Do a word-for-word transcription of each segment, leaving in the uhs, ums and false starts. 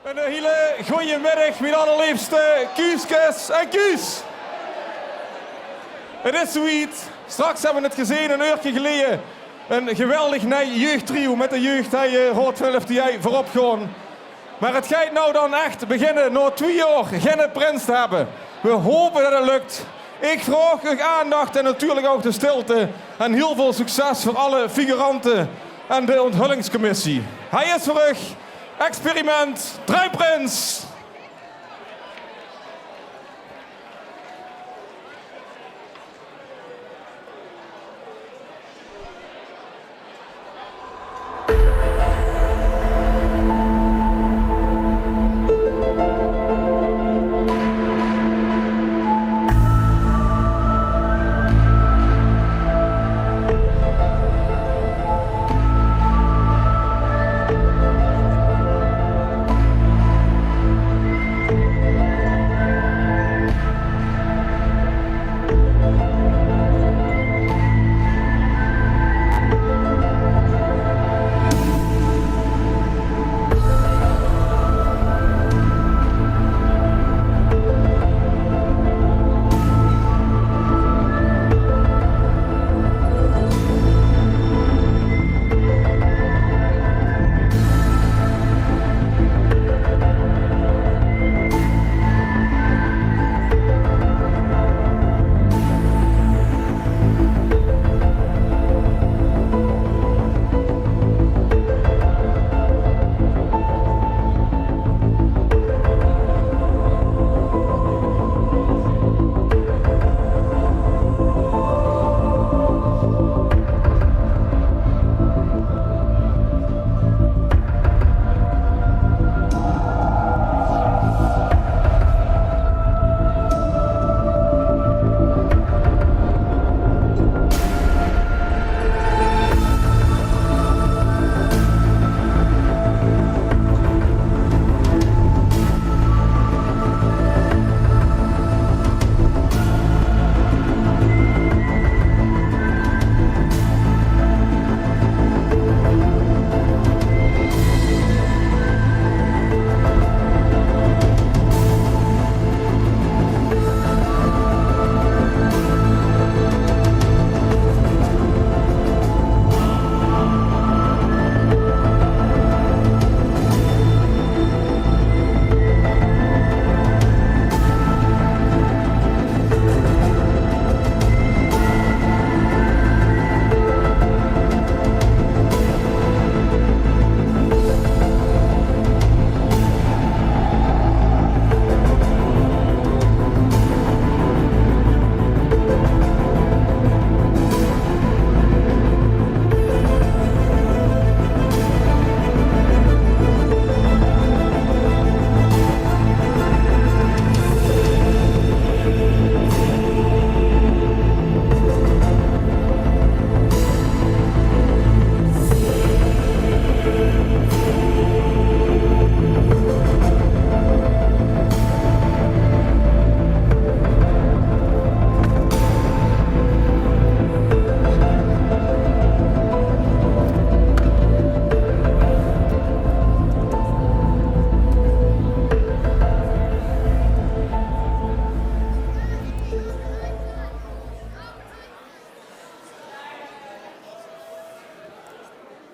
Eine hiele gooje middig, mien allerleefste Kuuskes en Kuus. Het is zoewied. Straks höbbe v'r het gezeen, ein uurke geleje. Ein geweldig nuuj jeugdtrio mit de jeugd hie, eh, Hot Twelf die hie veurop gaon. Mer het geit now dan ech beginne, nao twieë jaor geine prins te höbbe. V'r hope det het lök. Ich vraog eur aandach en natuurlik ouch de stilte. En hiel väöl succes veur alle figurante en de onthullingscommissie. Hie is veur uch Experiment Drei Prins.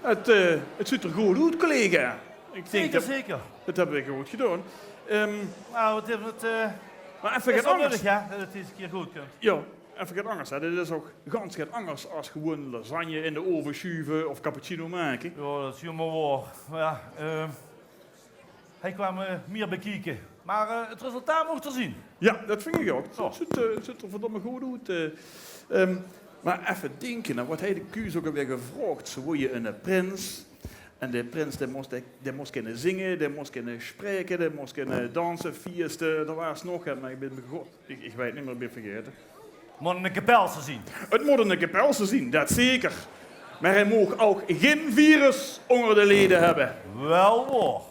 Het, eh, het zuut er good oet, collega. Ich dink det, zeker, det höbbe v'r good gedaon. Ehm, nou, het is, het, eh, mer effe get angers. Nuttig, ja, det het deze kier good kump. Ja, effe get angers, hè. Dit is ouch gans get angers es gewoon lasagne in de ove sjuve of cappuccino make. Ja, det is hielemaol waor. Mer ja, ehm, Hae kwaam, eh, mier bekieke. Mer, eh, het resultaat moog d'r zien. Ja, det vinj ich ouch. Het zuut, eh, het zuut er verdomme good oet, eh. Ehm, mer effe dinke, hè, waat haet de Kuus ouch alweer gevraog? Ze wólle eine prins. En de prins, dae mós, dae, dae mós kinne zinge, dae mós kinne spraeke, dae mós kinne danse, fieëste, d'r waas nog get, mer ich bin, god, ich, ich weit neet mier, bin vergaete. Mót eine Kepelse zien. Het mót eine Kepelse zien, det zeker. Mer hae moog ouch gein virus ónger de lede höbbe. Waal waor.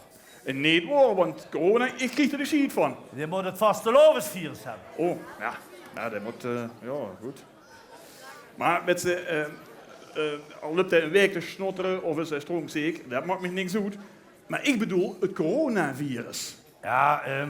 Neet waor, want corona, ich krieg d'r de sjiet van. Dae mót het vastelaovesvirus höbbe. Oh, ja. Ja, dae mót, eh, ja, good. Mer mit ze, eh, eh, al löp hae ein waek te snottere of is hae stroomzeek, det maak mich niks oet. Mer ich bedoel 't coronavirus. Jao, eh,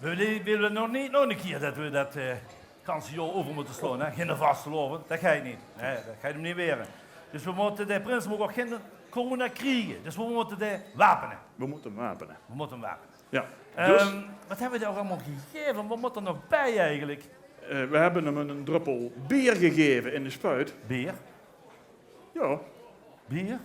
v'r wille, wille nog neet nog 'ne kier det v'r det, eh, ganse jaor euver mótte slaon, hè? Geine vastelaovend, det geit neet. Nae, det geit 'm neet waere. Dus v'r mótte, de prins maag ouch gein corona kriege. Dus v'r mótte dae wapene. V'r mótte 'm wapene. V'r mótte 'm wapene. Jao, dus? Ehm, waat höbbe v'r dae ouch allemaol gegaeve? Waat mót d'r nog bie eigelik? Eh, v'r höbbe 'm eine dröppel beer gegaeve in de spuit. Beer? Jao. Beer?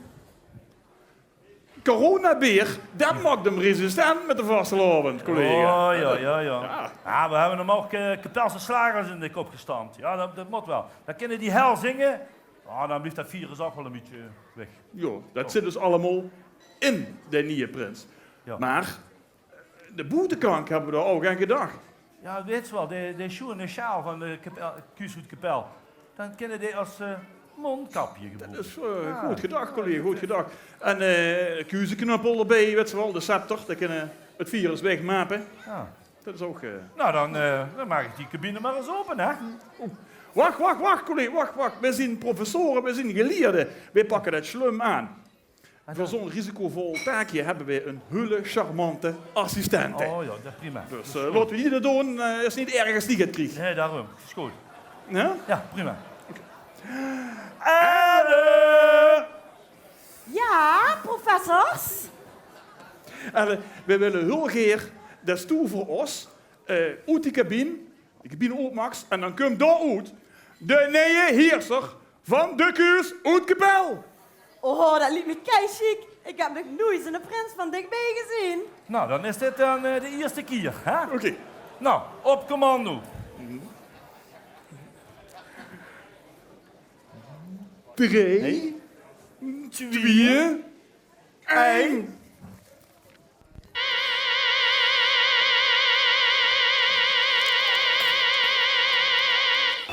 Coronabeer, det maak 'm resistent mit de vastelaovend, collega. Oh, jao, jao, jao. Jao. Jao, v'r höbbe 'm ouch, eh, Kepelse slagers in de kop gestamp. Jao, det, det mót waal. Dan kinne die hel zinge. Ah, dan blief det virus ouch waal ein bietje weg. Jao, det zit dus allemaol in de nieje prins. Jao. Mer de boeteklank höbbe v'r dao ouch aan gedach. Jao, weits se waal, de, de sjoeane sjaal van de kapel, Kuus oet Kepel. Dan kinne die es, eh, mondkapje gebroeke. Det is, eh, good gedach, collega, good gedach. En, eh, kuuzeknuppel d'rbie, weits se waal, de scepter, dan kinne v'r 't virus wegmape. Jao. Det is ouch, eh... Nou, dan, eh, dan maak ich die cabine mer ins aope, hè? Oeh. Wach, wach, wach, collega, wach, wach. V'r zeen professore, v'r zeen gelierde. V'r pakke det slum aan. Veur zoe'n risicovol taakje höbbe v'r ein hiel charmante assistente. Oh jao, det is prima. Dus, eh, laote v'r die det doon, eh, is neet erg es die 't krieg. Nae, daorum. Is good. Jao? Jao, prima. Oké. Ellen! Jao, professors? Ellen, v'r wille hiel gaer det doe veur ós, eh, oet die cabine, de cabine oetmaaks en dan kump dao oet de nieje heerser van de Kuus oet Kepel. Oh, det liek mich kei sjiek. Ich höb nog noeit zoe'ne prins van dichbie gezeen. Nou, dan is dit dan, eh, de ierste kier, hè? Oké. Nou, op commando. Drie, twieë, ein.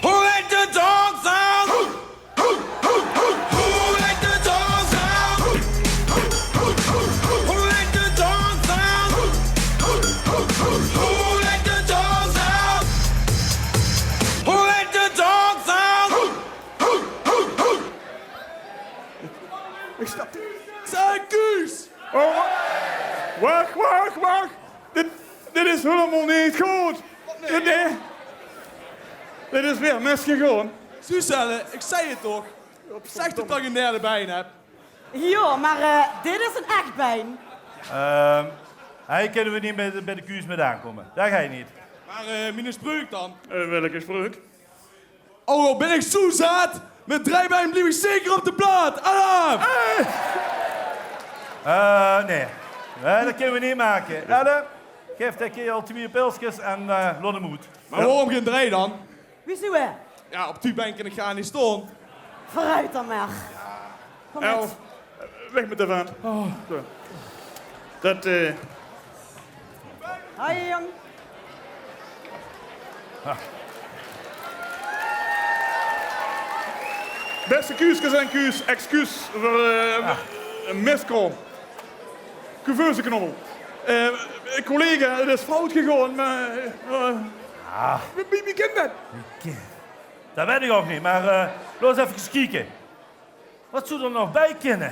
Who let the dogs out? Who let the dogs out? Who let the dogs out? Who let the dogs out? Who let the dogs out? Ich snap 't. Zeen Kuus! Oh, wa-, wach, wach, wach. Dit, dit is hielemaol neet good. Dit, nae. Dit is weer misgegange. Suus, Ellen, ich zag 't toch. Zèk det ich ein derde bein höb. Jao, mer, eh, dit is ein ech bein. Ehm, hie kinne v'r neet bie de, bie de Kuus mit aankómme. Det geit neet. Mer, eh, mien spreuk dan? Eh, welke spreuk? Ouch al bön ich zoe zaat, mit drei bein blief ich zeker op de plaat. Alaaf! Eh! Eh, nae. Nae, det kinne v'r neet make. Ellen, gaef dae kaerel twieë pilskes en, eh, laot 'm oet. Mer waorum gein drei dan? Wiezoe, hè? Jao, op twieë bein kin ich gaar neet staon. Veuroet dan mer. Kóm mit. El, weg mit de vent. Oh. Zo. Det, eh, Hoi, jóng. Bèste Kuuskes en Kuus, excuus veur, eh, ein miskraom. Couveuse knommel. Eh, collega, 't is fout gegange, mer, eh, wie, wie, wie kin det? Det weit ich ouch neet, mer, eh, laot ós effe kieke. Waat zou d'r nog bie kinne?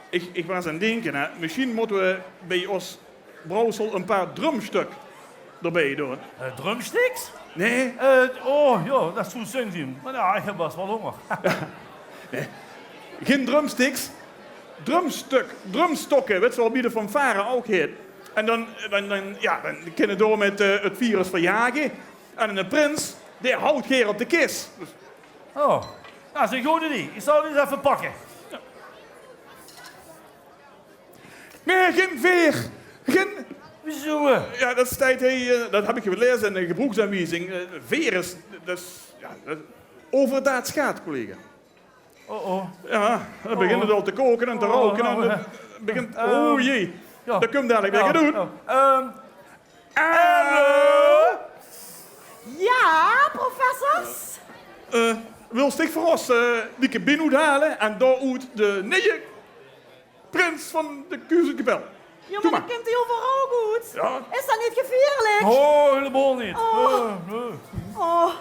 Ich, ich waas aan 't dinke, hè. Mesjien mótte v'r bie ós brouwsel ein paar drumstök d'rbie doon. Eh, drumsticks? Nae. Eh, oh, jao, det zou zin zeen. Mer jao, ich höb bès waal hónger. Nae. Gein drumsticks. Drumstök, drumstokke, weits se waal, wie de fanfare ouch heet. En dan, dan, dan, jao, dan kinne v'r dao mit, eh, 't virus verjage. En eine prins, dae haot gaer op de kis. Oh, det is ein good idee. Ich zal die ins effe pakke. Nae, gein veer. Gein... Wiezoe? Jao, det steit hie, eh, det höb ich gelaeze in de gebroeksaanwiezing. Eh, veer is, det is, jao, det, euverdaad sjaadt, collega. Oh, oh. Jao, dan begint 't al te kaoke en te rouke en dan begint, oh jee. Jao. Det kump dalik weer gedoon. Ehm, Hallo? Jao, professors? Eh, wils dich veur ós, eh, die cabine oethaole en dao oet de nieje prins van de Kuus oet Kepel? Jao, mer det kump hie euveral good. Jao. Is det neet gevieërlik? Oh, hielemaol neet. Oh. Eh, eh. Oh.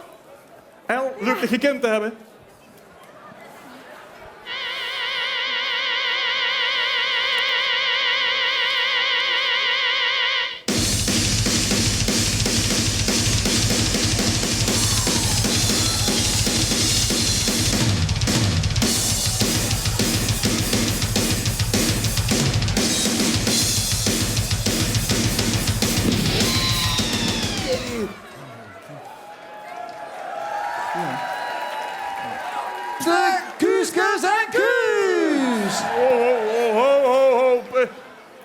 El, leuk dich gekènd te höbbe.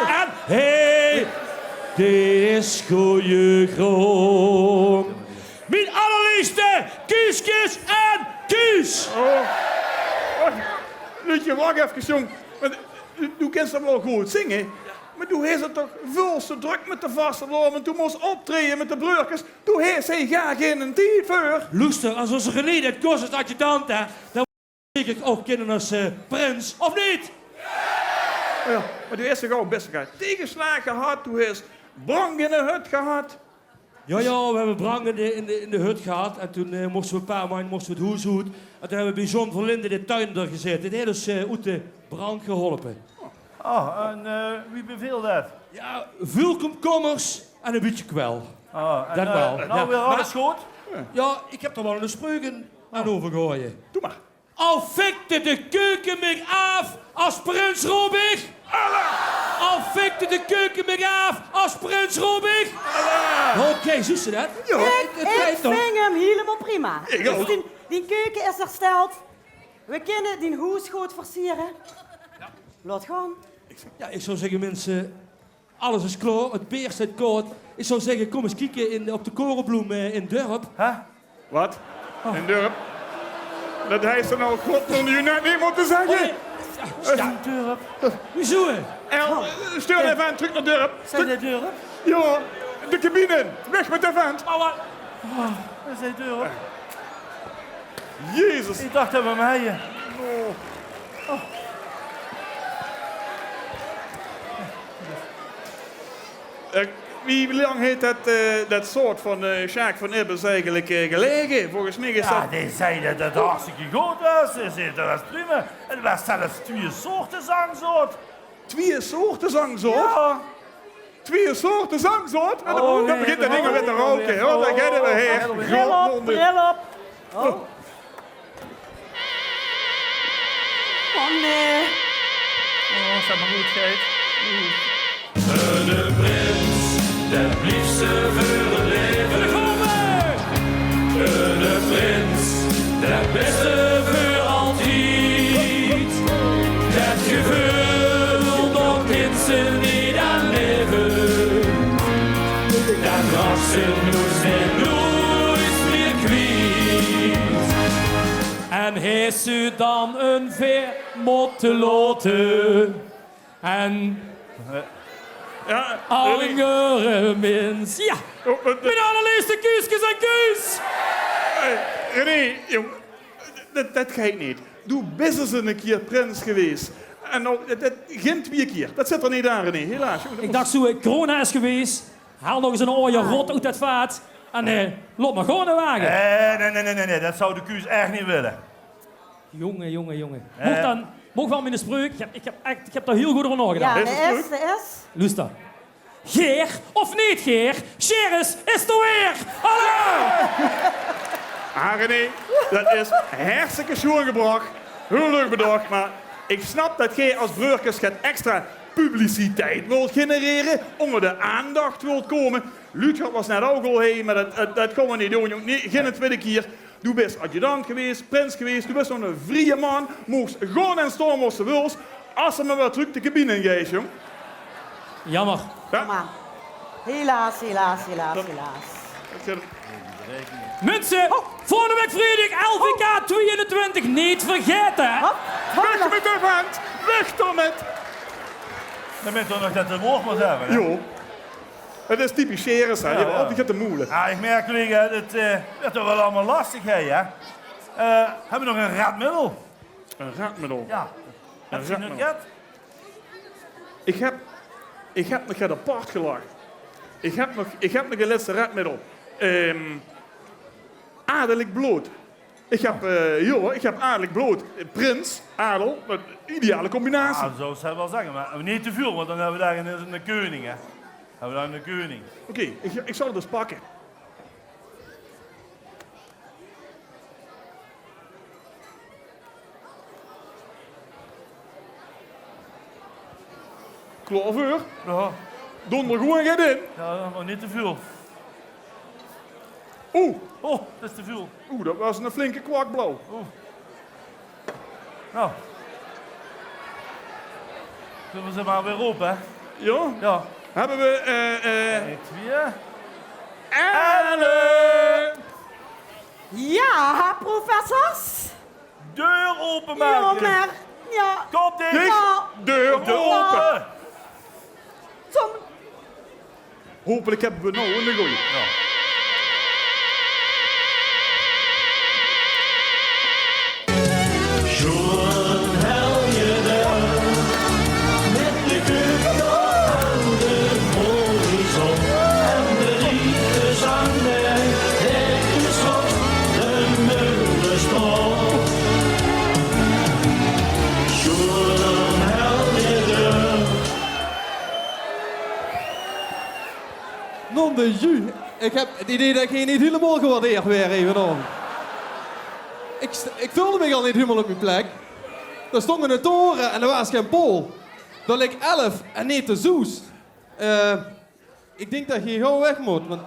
En hey, dit is goeie grond. Mien allerleefste Kuuskes en Kuus. Oh. Oh. Luutje, wach efkes, jóng. Want, eh, doe kins toch waal good zinge? Doe hes 't toch väöl te drök mit de vastelaovend. Doe mós optraeje mit de breurkes. Doe hes hei gaar geine tied veur. Loester, es ózze René det kós es adjudant, hè, dan mót ich ouch kinne es, eh, prins, of neet? Jao, mer doe hes toch ouch bès get taegesjlaag gehad. Doe hes brank in de hut gehad. Jao, jao, we höbbe brank in de, in de, in de hut gehad. En toen, eh, móste we, e paar man, móste we 't hoes oet. En toen höbbe we bie John van Linden, de tuinder, gezaete. Dae haet ós, eh, oet de brank geholpe. Oh, en, eh, wie beveel det? Jao, väöl komkommers en e bietje kwel. Oh, en, det eh, waal. Noe weer alles good? Jao, ich höb d'r waal 'n spreuk aan euvergehaoje. Doe mer. Al fikde de keuke mich aaf es prins Robig. Al fikde de keuke mich aaf es prins Robig. Oké, zuus se det? Jao. Ich, ich vinj 'm hielemaol prima. Ich ouch. Dus dien, dien keuke is hersteld. We kinne dien hoes good versiere. Laot gaon. Jao, ich zou zègke, minse, alles is klaor, 't beer steit kaod. Ich zou zègke, kóm ins kieke in, op de korebloem, eh, in 't dörp. Hè? Waat? In 't dörp? Det hes se noe godverdomme noe net neet mótte zègke. Oh, nae. Jao, jao. In 't dörp? Wieso, hè? El, sjtuur de vent trök nao 't dörp. Zeen de dörp? Jao, de cabine in. Weg mit de vent. Mer waat? Oh, det is de deur, hoor. Jezus. Ich dach det we 'm hejje. Oh. Eh, wie, wie lang haet det, eh, det soort van, eh, Sjaak van Ibbes eigelik, eh, gelaege? Volges mich is det... Jao, dae zag det 't hartstikke good waas. Dae zag det waas prima. En 't waas zelfs twieë soorte zangzoot. Twieë soorte zangzoot? Jao. Twieë soorte zangzoot? En dan, oh, dan begint det ding alweer te rouke, hè. Dan geit 't weer her. Bril op, bril op. Oh. Oh, nae. Oh, zèt mer good, geit. Eine prins, dae blief se veur 't laeve. Eine prins, dae bès se veur altied. Det geveul, dao kins se neet aan laeve. Det draag se noets en noets mieë kwiet. En haes se dan ein vaer mótte laote. En allermins, jao. Mien allerleefste Kuuskes en Kuus. Hey, René, jóng, det, det geit neet. Doe bis ins eine kier prins gewaes. En noe, det, det, gein twieë kier. Det zit d'r neet aan, René. Helaas, jóng. Ich dach zoe, eh, corona is gewaes. Haol nog ins ein aoje rot oet det vaat. En, eh, laot mer gaon, de wage. Eh, nae, nae, nae, nae, nae. Det zou de Kuus ech neet wille. Jónge, jónge, jónge. Eh. Moch dan, moch waal mien spreuk? Ich höb, ich höb ech, ich höb dao hiel good euver naogedach. Jao, de is, de is. Loester. Gaer of neet gaer, Sjaeris is d'r weer. Hallo! Ah, René, det is hartstikke sjoean gebrach. Hiel leuk bedach, mer ich snap det geer es breurkes get extra publiciteit wilt generere, ónger de aandach wilt kómme. Luutgert waas net ouch al hie, mer det, det, det gaon v'r neet doon, jóng. Nae, gein twiede kier. Doe bis adjudant gewaes, prins gewaes, doe bis noe eine vrieje man, moogs gaon en staon wo se wils, es se mer weer trök de cabine in geis, jóng. Jaomer. Jao. Helaas, helaas, helaas, helaas. Minse, volgende waek vriedig L V K twieënentwintig, neet vergaete, hè? Weg mit de vent, weg d'rmit. Dan bent toch nog det de woord moet hebben, hè? Jao. 't Is typisch Sjaeris, hè. Die höbbe altied get te moele. Jao, ich merk, collega, det, eh, det weurt waal allemaol lastig, hè, jao. Eh, höbbe v'r nog ein redmiddel? Ein redmiddel? Jao. Ein redmiddel. Höbs se nog get? Ich höb, ich höb nog get apart gelag. Ich höb nog, ich höb nog ein lètste redmiddel. Ehm, adellik blood. Ich höb, eh, jao, ich höb adellik blood. Prins, adel, ein ideale combinatie. Jao, det zouws se waal zègke, mer neet te väöl, want dan höbbe v'r dao eine, eine keuning, hè. Höbbe v'r dao eine keuning. Oké, ich, ich zal 't ins pakke. Klaor veur? Jao. Dónder gewoon get in. Jao, mer neet te väöl. Oeh. Oh, det is te väöl. Oeh, det waas eine flinke kwak blauw. Oeh. Noe. Zölle v'r ze mer weer ope, hè? Jao? Jao. Höbbe v'r, eh, eh, ein, twieë. Ellen! Jao, professors? Deur opemake. Jao, mer, jao. Kóm, Dick. Jao. Deur ope. Deur ope. Hopelijk hebbe we now 'ne gooie. Jao. Sjoen hel je de, met de keup aan de horizon en de liefde zang de, de schot de meulenstroom. Sjoen hel je de. Non de jus, ik heb het idee det ik hie neet hielemaol gewaardeerd waer, even om. Ik, st- ik veulde mich al neet hielemaol op mien plek. D'r stóng 'ne tore en d'r waas gein pool. D'r lik elf en neet de zoes. Eh, ik dink det geej gauw weg mót, want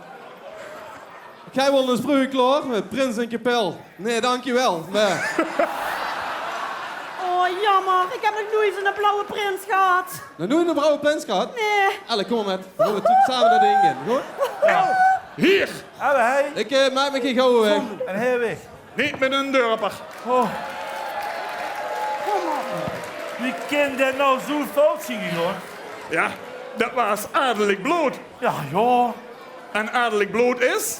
geej wol 'n spreuk klaor met prins en kapel. Nae, dankjewel. Mer... Oh, jammer. Ik heb nog noeit zo'n blauwe prins gehad. Nog noeit 'ne blauwe prins gehad? Nae. Allee, kom maar met. We gaon samen det ding in, good? Jao. Hie. Allee, hei. Ik, eh, maak mich gein gauwe weg. En hei weg. Neet met 'ne dörper. Oh. Wie kin det now zoe fout zien gegaon? Jao, det waas adellijk blood. Jao, jao. En adellijk blood is?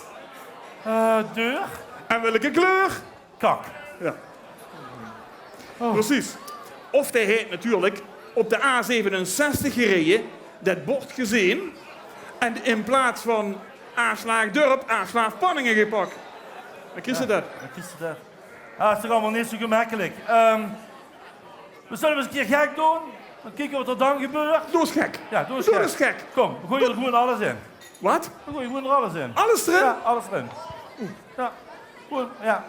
Eh, deur. En welke kleur? Kak. Jao. Oh. Precies. Of dae haet natuurlijk op de A zevenenzestig gereje, det bord gezeen en in plaats van aanslaag Durp, aanslaag Panningen gepak. Dan kries se det. Dan kries se det. Ah, is toch allemaol neet zoe gemekkelik. Ehm, we zulle ens 'ne kier gek doon. Dan kieke wat d'r dan gebeurt. Doe ens gek. Jao, doe ens gek. Kom, we gooie d'r gewoen alles in. Wat? We gooie gewoen d'r alles in. Alles d'rin? Jao, alles d'rin. Jao, gewoen, jao.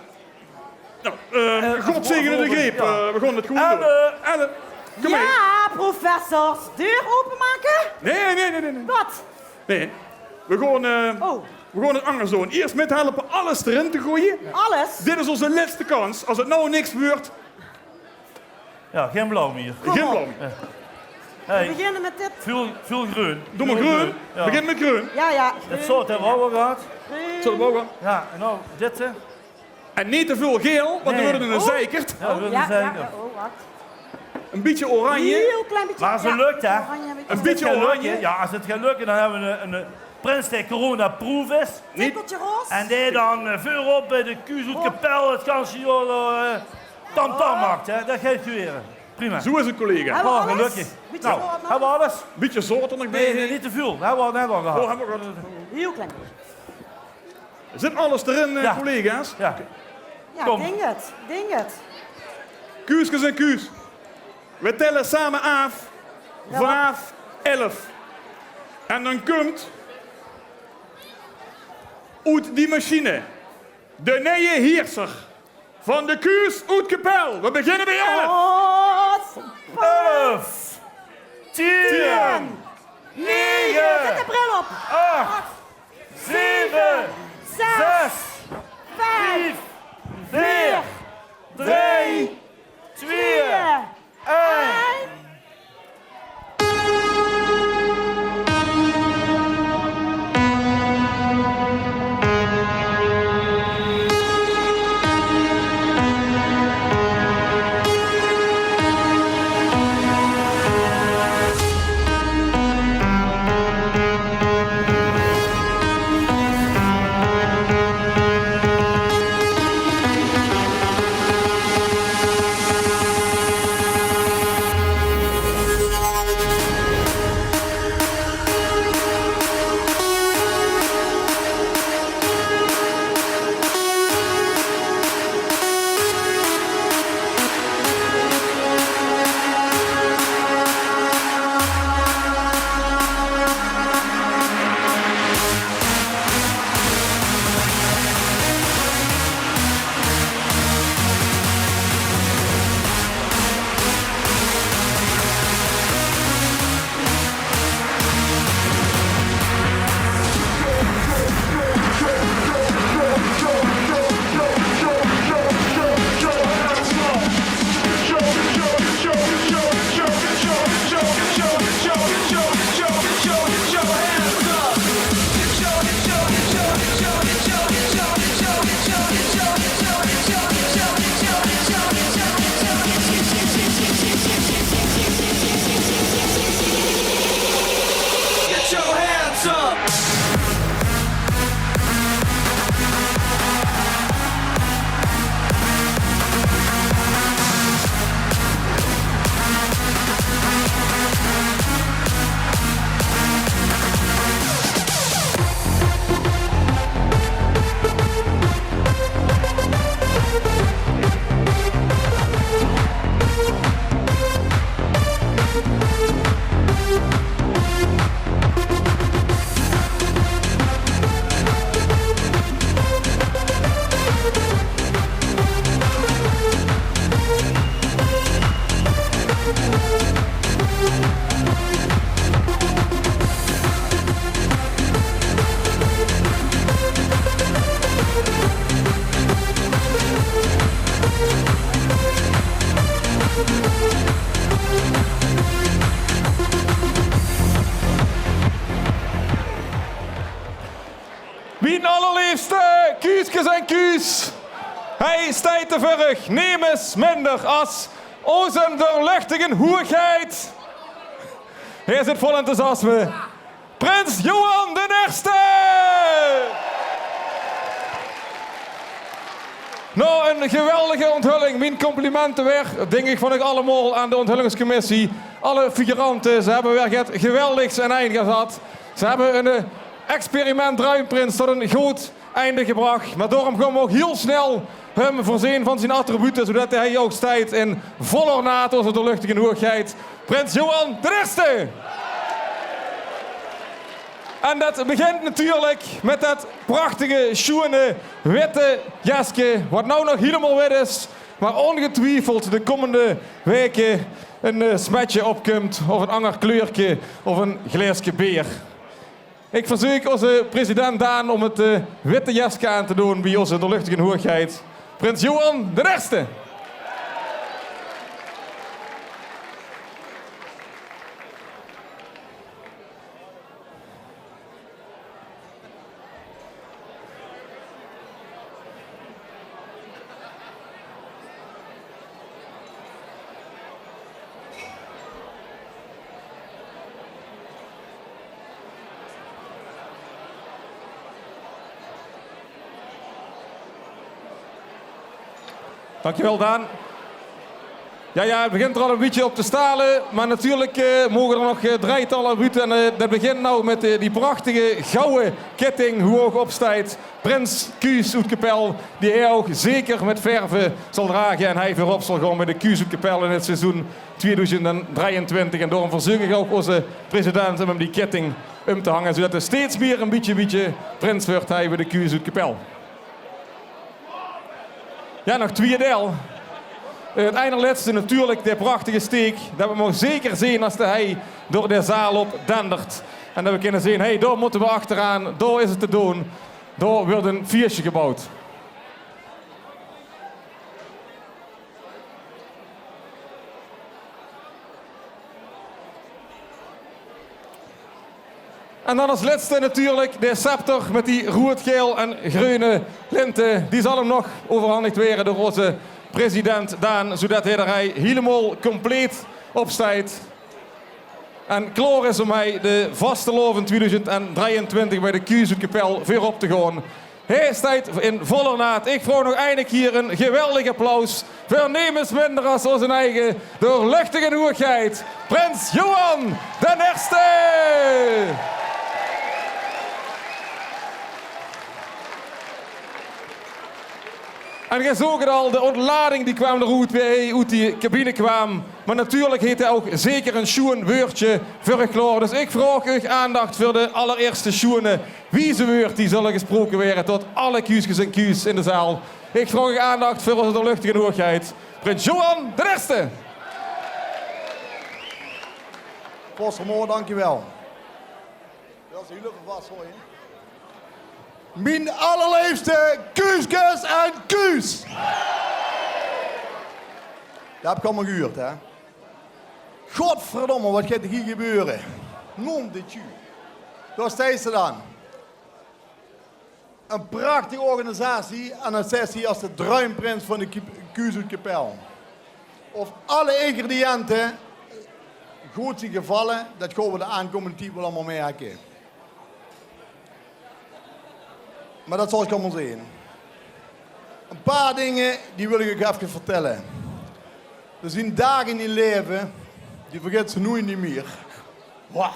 Nou, eh, God zegene de greep. Jao. Eh, we gaon 't gewoen doon. Ellen, kom hie. Jao, professor. Deur opemake? Nae, nae, nae, nae, nae. Wat? Nae. We gaon, eh, we gaon 't angers doon. Iers mithelpe alles d'rin te gooie. Alles? Dit is ózze lètste kans. Es 't now niks wuuert, Jao, gein blauw mieër. Gein blauw mieër. Jao. Hey. We beginne met dit. Väöl, väöl greun. Doe mer greun. Jao. Begin met greun. Jao, jao. Det zout höbbe we ouch al gehad. Greun. Zout höbbe we ouch al. Jao, en now dit, hè. En neet te väöl gael, want dan wuuert 't 'ne zeikert. Jao, dan wuuert 't 'ne zeikert. Oh, wach. E bietje oranje. Hiel klein bietje. Mer es 't lök, hè. Oranje, e bietje oranje. Jao, es 't geit lökke, dan höbbe we 'ne, 'ne prins dae coronaproof is. Tikkeltje roze. En dae dan, eh, veurop bie de Kuus oet Kepèl 't ganse jaor, eh, tamtam maak, hè. Det geit gebäöre. Prima. Zoe is 't, collega. Höbbe we alles? Gelökkig. Bietje zout nog. Höbbe we alles? Bietje zout d'r nog bie. Nae, nae, neet te väöl. Höbbe we al net al gehad. Oh, höbbe we al gehad. Hiel klein. Zit alles d'rin, eh, collega's? Jao. Jao, dink 't. Dink 't. Kuuskes en Kuus. We tèlle same aaf vanaaf elf. En dan kump oet die machine de nieje heerser van de Kuus oet Kepèl. We beginne bie elf. Elf. Tieën. Nege. Zèt de bril op. Ach. Zeve. Zes. Vief. Veer. Drei. Twieë. Ein. Mien allerleefste kuuskes en kuus. Hie steit veur uch nemes minder as oze doorluchtige hoegheid. Hie zit vol enthousiasme. Prins Johan d'n Ierste! Nao 'n geweldige onthulling, mien complimente weer, dink ich, van uch allemaol aan de onthullingscommissie. Alle figurante, ze höbbe weer get geweldigs in ein gezat. Ze höbbe 'n, eh, experiment Druimprins tot 'n good einde gebrach. Mer daorum gaon v'r ouch hiel snel häöm veurzeen van zien attribute, zoedet hae hie ouch steit in vol ornaat, oze doorluchtige hoegheid, Prins Johan d'n Ierste! En det begint natuurlik mit det prachtige, sjoeane, witte jeske, wat noe nog hielemaol wit is, mer óngetwiefeld de kómmende waeke ein, eh, smetje opkump, of ein anger kleurke, of ein glaeske beer. Ich verzeuk oze president Daan óm 't, eh, witte jeske aan te doon bie oze doorluchtige hoegheid, Prins Johan d'n Ierste. Dankjewel, Daan. Jao, jao, 't begint d'r al ein bietje op te stale, mer natuurlik, eh, moge d'r nog, eh, drietal nao boete. En, eh, det begint noe mit, eh, die prachtige gouwe kitting, wo ouch op steit: Prins Kuus oet Kepèl, die hae ouch zeker mit verve zal drage en hae veurop zal gaon bie de Kuus oet Kepèl in 't seizoen twieëdoezend drieëntwintig. En daorum verzeuk ich ouch oze president óm häöm die kitting óm te hange, zoedet 'r steeds mieë ein bietje, bietje prins wuuert hie bie de Kuus oet Kepèl. Jao, nog twieë deil. 't Einerlètste natuurlik, de prachtige steek. Det v'r 'm ouch zeker zeen es hae door de zaal op dendert. En det v'r kinne zeen, hé, dao mótte v'r achteraan, dao is 't te doon. Dao wuuert ein fieësje gebouwd. En dan es lètste natuurlik de scepter mit die roead, gael en greune linte. Die zal 'm nog euverhandigd waere door oze president Daan, zoedet hae d'r hie hielemaol compleet op steit. En klaor is óm hie de vastelaovend twieëdoezend drieëntwintig bie de Kuus oet Kepèl veurop te gaon. Hae steit in vol ornaat. Ich vraog nog eine kier ein geweldig applaus veur nemes minder es oze eige doorluchtige hoegheid, Prins Johan d'n Ierste! En geer zoog 't al, de óntlading die kwaam d'roet, wie hae oet die cabine kwaam. Mer natuurlik haet hae ouch zeker ein sjoean wäördje veur uch klaor. Dus ich vraog uch aandach veur de allerierste sjoeane wieze wäörd die zulle gesproke waere tot alle kuuskes en kuus in de zaal. Ich vraog uch aandach veur oze doorluchtige hoegheid, Prins Johan d'n Ierste. Postermoor, dankjewel. Det is ein hiel vas, huur. Mien allerleefste kuuskes en kuus. Det höb ich allemaol gehuurd, hè? Godverdomme, waat geit hie gebeure? Nom de tju. Dao steit ze dan. Ein prachtige organisatie en dan zit hae hie es de druimprins van de Kuus oet Kepèl. Of alle ingrediënte good zeen gevalle, det gaon v'r de aankómmende tied waal allemaol merke. Mer det zal ich allemaol zeen. Ein paar dinger die wil ich uch efkes vertèlle. D'r zeen daag in dien laeve, die vergits se noeit neet mieër. Wah.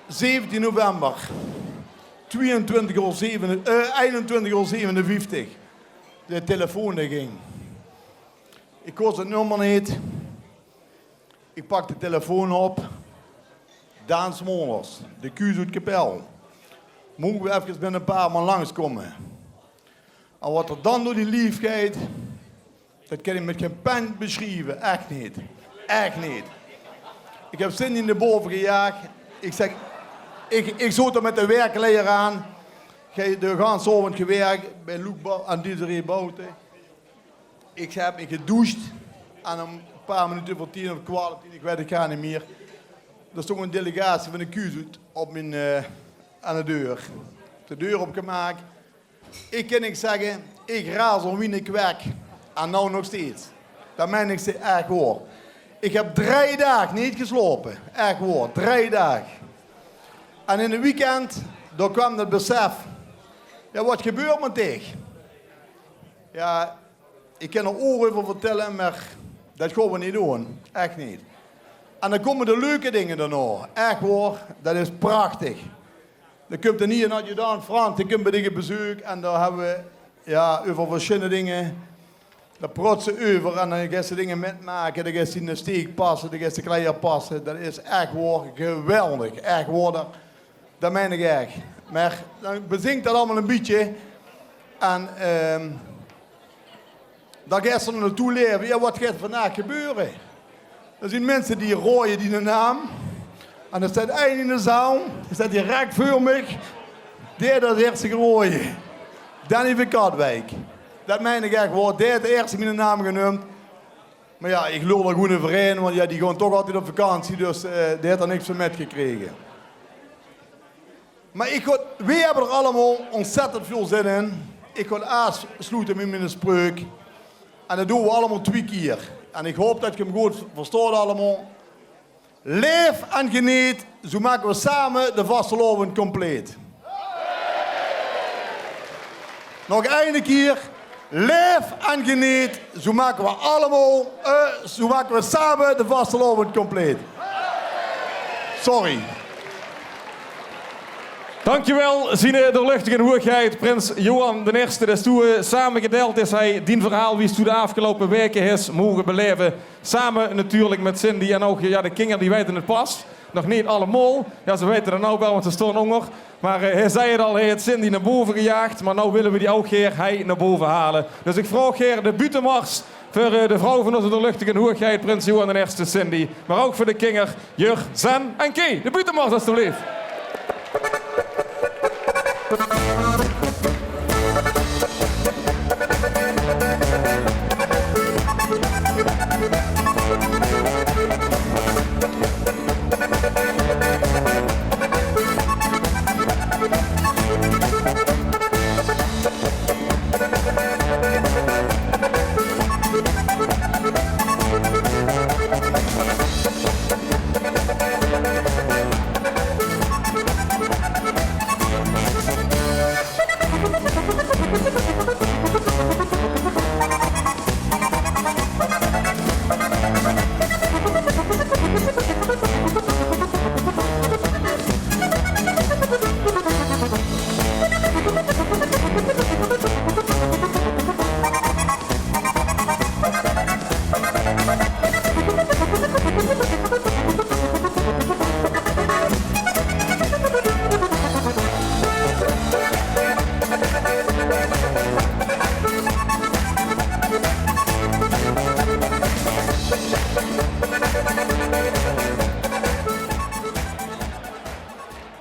Zeventien november, twieëntwintig oor zeve, eh, einentwintig oor zevenenvieftig. De telefoon dae ging. Ich kós 't nummer neet. Ich pak de telefoon op. Daan Smolders, de Kuus oet Kepèl. Moge v'r efkes mit ein paar man langskómme? En waat d'r dan door dien lief geit, det kan ich mit gein pen besjrieve. Ech neet. Ech neet. Ich höb zin in de bove gejaag. Ich zèk, ich, ich zoot d'r mit de werkkleier aan. Ich höb de ganse aovend gewèrk bie Loek Bou-, aan Desiree Bouten. Ich höb mich gedoesj en ein paar minute veur tieën of kwart veur tieën, ich weit 't gaar neet mieër, dao stóng ein delegatie van de Kuus oet op mien, eh, aan de deur. de deur opgemaak. Ich kin uch zègke, ich raas wie 'ne kwek. En noe nog steeds. Dat mein ich ech waor. Ich höb drie daag neet geslaope. Ech waor, drie daag. En in 't weekend, dao kwaam 't besef. Jao, waat gebeurt mit dich? Jao, ich kin d'r oer euver vertèlle, mer dat gaon v'r neet doon. Ech neet. En dan kómme de leuke dinger daonao. Ech waor, dat is prachtig. Dan kump d'r hie 'nen adjudant Frans, dae kump bie dich op bezeuk en dao höbbe v'r, jao, euver versjillende dinger. Dao praots se euver en dan geis se dinger mitmake, dan geis se de steek passe, dan geis se kleier passe. Dat is ech waor geweldig. Ech waor, dat, dat mein ich ech. Mer dan bezink dat allemaol e bietje. En, ehm, dan geis se d'r naotoe laeve. Jao, waat geit d'r vandaag gebeure? Dao zien minse die raoje diene naam. En d'r steit eine in de zaal, dae steit direk veur mich. Dae haet 't ierste geraoje. Danny van Katwijk. Dat mein ich ech waor. Dae haet 't ierste miene naam geneump. Mer jao, ich lul d'r gewoen euverhaer, want jao, die gaon toch altied op vakantie, dus, eh, dae haet d'r niks van mitgekrege. Mer ich gaon, veer höbbe d'r allemaol ontzettend väöl zin in. Ich gaon aafsloete mit miene spreuk. En dat doon v'r allemaol twie kier. En ich haop dat geer 'm good verstaot allemaol. Laef en geneet, zo make v'r same de vastelaovend compleet. Nog eine kier. Laef en geneet, zo make v'r allemaol, eh, zo make v'r same de vastelaovend compleet. Sorry. Dankjewel, ziene doorluchtige hoegheid, prins Johan d'n Ierste. Dus doe, eh, same gedeild is hie dien verhaal, wie s doe de aafgeloupe waeke hes moge belaeve. Same natuurlik mit Cindy en ouch, jao, de kinger die weite 't pas. Nog neet allemaol. Jao, ze weite 't noe waal, want ze staon ónger. Mer, eh, hae zag 't al, hae haet Cindy nao bove gejaag, mer noe wille v'r die ouch gaer hie nao bove haole. Dus ich vraog gaer de buuttemars veur, eh, de vrouw van ózze doorluchtige hoegheid, prins Johan d'n Ierste, Cindy. Mer ouch veur de kinger, Jur, Zen en Kee. De buuttemars, alstublieft.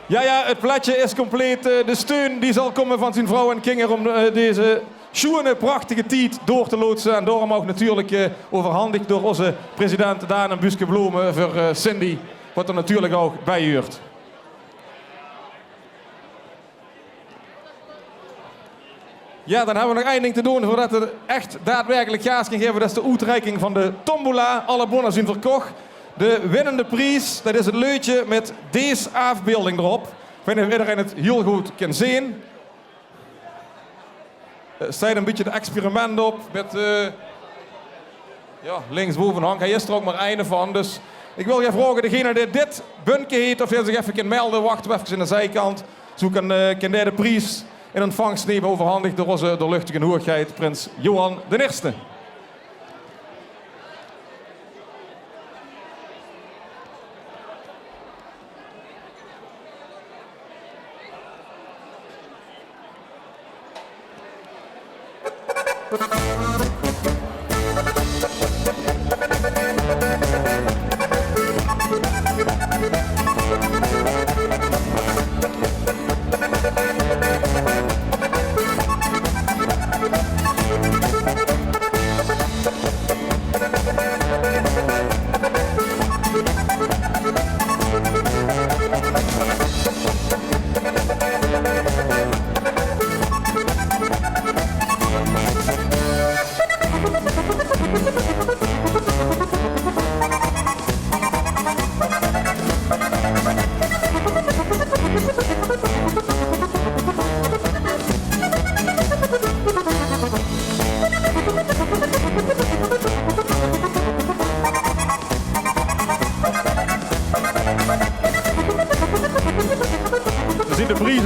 Jao, jao, 't plaetje is compleet. Eh, de steun die zal kómme van zien vrouw en kinger óm, eh, deze sjoene, prachtige tied door te loodse. En daorum ouch natuurlik, eh, euverhandig door ózze president Daan e buske blome veur, eh, Cindy, wat d'r natuurlik ouch bie huurt. Jao, dan höbbe v'r nog ein ding te doon veurdat v'r ech daadwerkelik gaas kinne gaeve. Dat is de oetreiking van de tombola. Alle bónne zien verkoch. De winnende pries, dat is 't leutje mit dees aafbeelding d'rop. Ich weit neet of ederein 't hiel good kin zeen. Eh, steit e bietje 't experiment op mit, eh, jao, linksbove hang. Hae is d'r ouch mer eine van. Dus ich wil gaer vraoge, degene dae dit bunke heet, of dae zich effe kin melde, wachte v'r effe aan de ziekant. Zo kin, eh, kin dae de pries in ontvangs numme, euverhandig door ózze doorluchtige hoegheid, prins Johan d'n Ierste.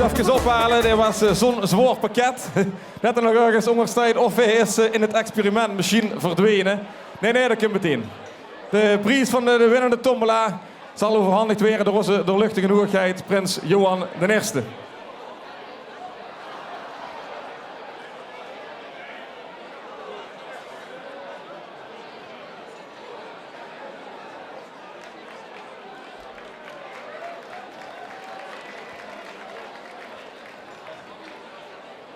Efkes ophaole, dit waas, eh, zoe'n zwaor pakket. Det d'r nog örges ónger steit of hae is, eh, in 't experiment mesjiens verdwene. Nae, nae, det kump metein. De pries van de, de winnende tombola zal euverhandig waere door ózze doorluchtige hoegheid, prins Johan d'n Ierste.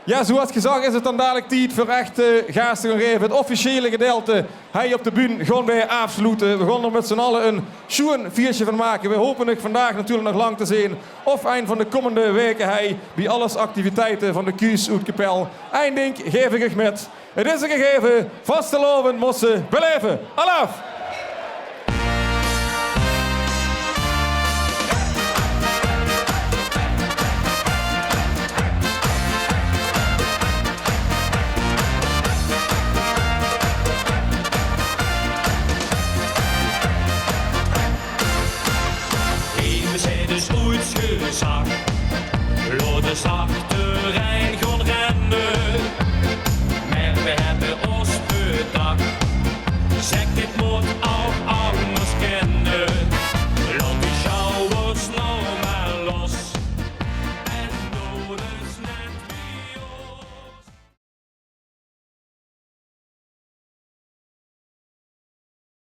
Jao, zoewie gezag is 't dan dalik tied veur ech, eh, gaas te gaon gaeve. 't Officiële gedeilte hei op de bühne gaon veer aafsloete. Veer gaon d'r mit z'n alle ein sjoean fieësje van make. Veer hope uch vandaag natuurlik nog lang te zeen. Of ein van de kómmende waeke hei bie alles activiteite van de Kuus oet Kepèl. Ein dink gaef ich uch mit. 't Is e gegaeve, vastelaovend mós se belaeve. Alaaf! Emes haet ins oets gezag: laot de zachte